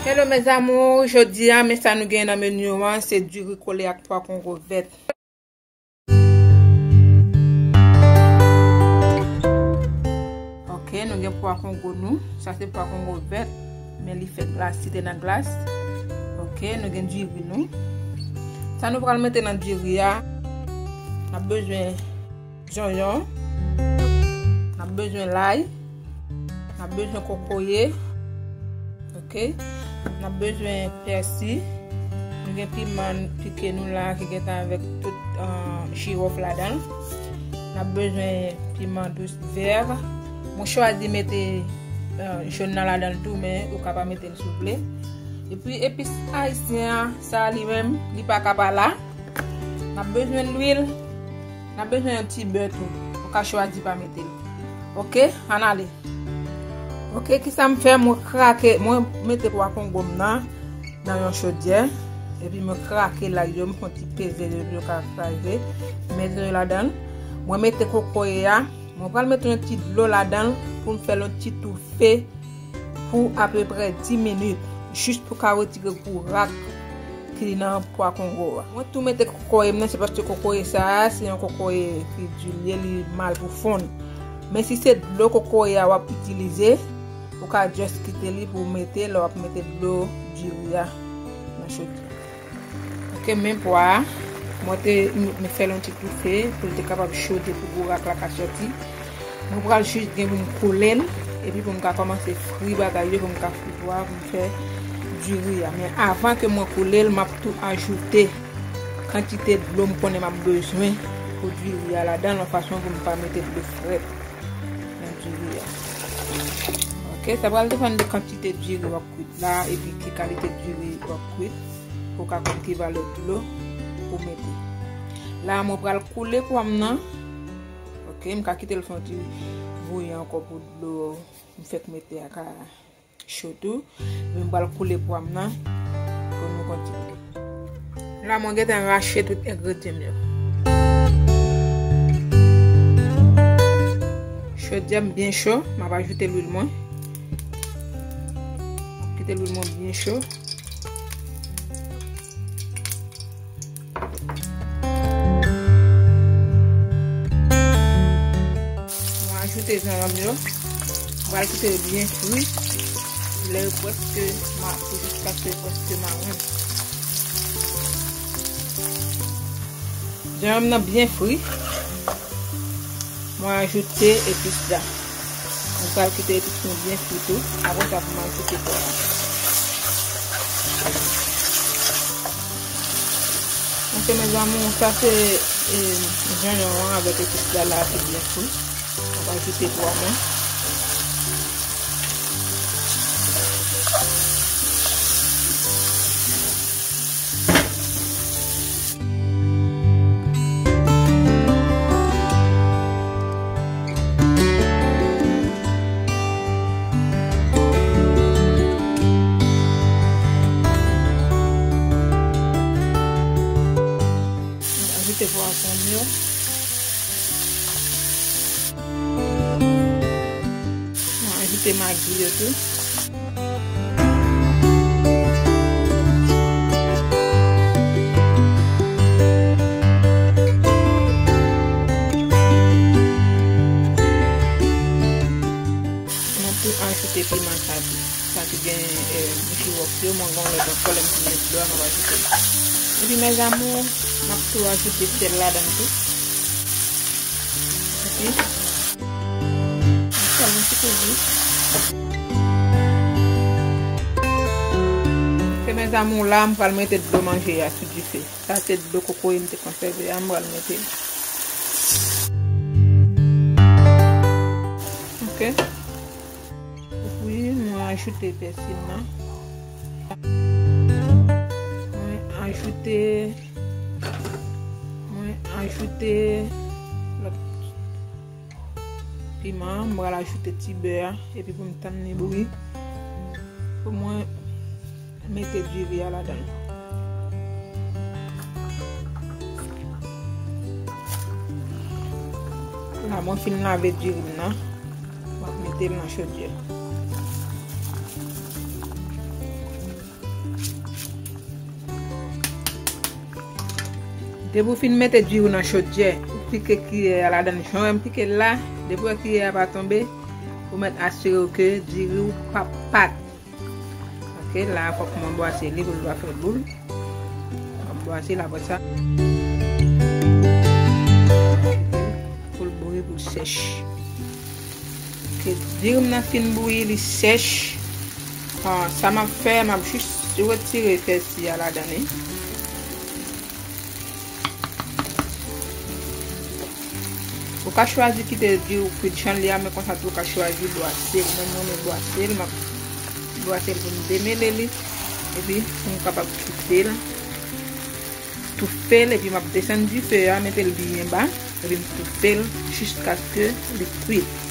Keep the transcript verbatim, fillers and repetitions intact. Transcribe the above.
Hello mes amours, jodi a men sa nou gen nan meni an, se diri kole ak pwa kongo vèt. Ok, nou gen pwa kongo nou. Sa se pwa kongo vèt, men li fè glas, li te nan glas. Ok, nou gen diri nou. Sa nou pral mete nan diri a, n ap bezwen zonyon, n ap bezwen lay, n ap bezwen kokoye, ok, n ap bezwen pèsi, nou gen piman pike nou la ki gentan avèk tout, euh, jiwòf ladan l, n ap bezwen piman dous vè, mwen chwazi mete, euh, jòn nan ladan l tou, men ou ka pa mete l si w vle, epi epis ayisyen an, sa li menm, li pa ka pa la. N ap bezwen lwil, n ap bezwen yon ti bè tou. Ou ka chwazi pa mete l. Ok, ann ale. Ok, kisa m fè? Mwen krake, mwen mete pwa kongo m nan nan yon chodyè. Epi mwen krake lay yo, m fè yon ti peze yo, yo ka kraze. Mete yo ladan l. Mwen mete kokoye a. Mwen pral mete yon ti dlo ladan l pou m fè l yon ti toufe pou apeprè dis minit, jis pou ka retire gwo rak ki nan pwa kongo a. Mwen tou mete kokoye m nan, se paske kokoye sa a, se yon kokoye ki di l ye, li mal pou fonn. Men si se dlo kokoye a w ap itilize, ou ka just kite li pou w mete, lè w ap mete dlo diri a nan chodyè. Ok, men pwa a, mwen te, m, m fè l yon ti toufe pou l te kapab chote pou gwo rak la ka sòti. Mwen pral jis gen pou m koule l, epi pou m ka kòmanse fri bagay yo, pou m ka fri pwa a, pou m fè diri a. Men avan ke mwen koule l, m ap tou ajoute kantite dlo m konnen m ap bezwen pou diri a ladan l, yon fason pou m pa mete dlo frèt nan diri a. Ok, sa pral depann de kantite diri w ap kwit la, epi ki kalite diri w ap kwit, pou w ka konn ki valè dlo pou w mete. La, mwen pral koule pwa m nan. Ok, m ka kite l fè yon ti bouyi ankò pou dlo m fèk mete a ka cho tou. Epi m pral koule pwa m nan pou nou kontinye. La, mwen gentan rache tout engredyan m yo. Chodyè m byen cho, m ap ajoute lwil mwen. M ap kite lwil mwen byen cho. Mwen ajoute zanmanm yo. Mwen pral kite yo byen fri. Lè yo prèske ma-, pou jiskaske yo prèske mawon. Zanmanm nan byen fri. Mwen ajoute epis la. Mwen pral kite epis nou byen fri tou. Apre sa, pou mwen ajoute pwa a. Ok, mes amours, sa se, e, zonyon an avèk epis la, la ki byen fri. Mwen ajoute pwa mwen. Ajoute pwason m yo. Mwen ajoute magi yo tou. Mwen tou ajoute piman sa tou. Sa ki gen, eh, jiwòf yo, mwen gen yon lòt ankò, lè m fin met dlo a, mwen ajoute l. Epi, mes amours, m ap tou ajoute sèl ladan l tou. Epi, m ap fè l yon ti kou jis. Se mes amours la, m pral mete dlo manje a sou dife. Sa se dlo kokoye m te konsève a, m pral mete. Ok. Epi, mwen ajoute pèsi m nan. Mwen ajoute, mwen ajoute lòt piman an, mwen pral ajoute ti bè a, epi pou m tann li bouyi. Pou mwen mete diri a ladan l. La, mwen fin lave diri m nan. Mwen mete l nan chodyè. Depi w fin mete diri w nan chodyè, ou pike kiyè a ladan l jan w wè m pike l la. Depi w wè kiyè a pa tonbe, ou mèt asire w ke diri w pa pat. Ok, la fòk mwen bwase li pou l pa fè boul. Mwen bwase l apre sa. Pou l bouyi, pou l sèch. Ok, diri m nan fin bouyi, li sèch. Ah, sa m ap fè, m ap jis retire pèsi a ladan li. Ou ka chwazi kite diri w kwit jan l ye a, men konsa tou ou ka chwazi bwase l. Mwen, mwen renmen bwase l, m ap bwase l pou m demele li. Epi pou m kapab kite l toufe l, epi m ap desann dife a, mete l byen ba, epi m toufe l jiskaske li kwit.